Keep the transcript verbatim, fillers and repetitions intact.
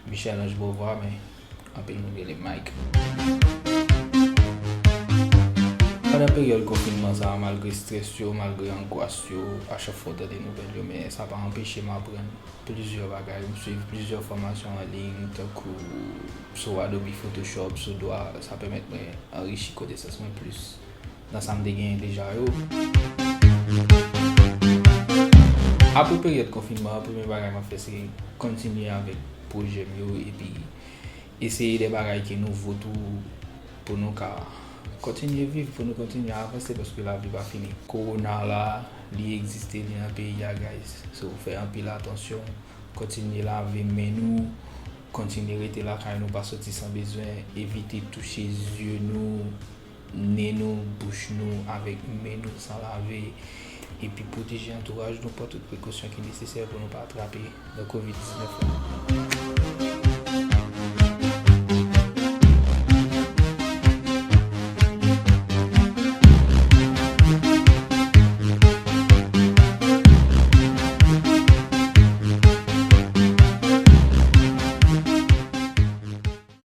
Michel-Ange Beauvoir, men anpil moun rele m Mike. Pandan peryòd konfinman sa a, malgre strès yo, malgre angwas yo, a chak fwa w tande nouvèl yo, men sa pa anpeche m aprann plizyè bagay. M swiv plizyè fòmasyon an liy, tankou sou Adobe Photoshop, sou dwa, sa pèmèt mwen anrichi konesans mwen plis nan sa m te genyen deja yo. Apre peryòd konfinman an, premye bagay m ap fè se kontinye avèk pwojè m yo epi eseye de bagay ki nouvo tou pou nou ka kontinye viv, pou nou kontinye avanse paske lavi pa fini. Kowona la, li egziste, li nan peyi a, guys. So, fè anpil atansyon, kontinye lave men nou, kontinye rete lakay nou, pa soti san bezwen, evite touche zye nou, nen nou, bouch nou avèk men nou san lave, epi pwoteje antouraj nou, pran tout prekosyon ki nesesè pou nou pa atrape nan kovid diznèf la.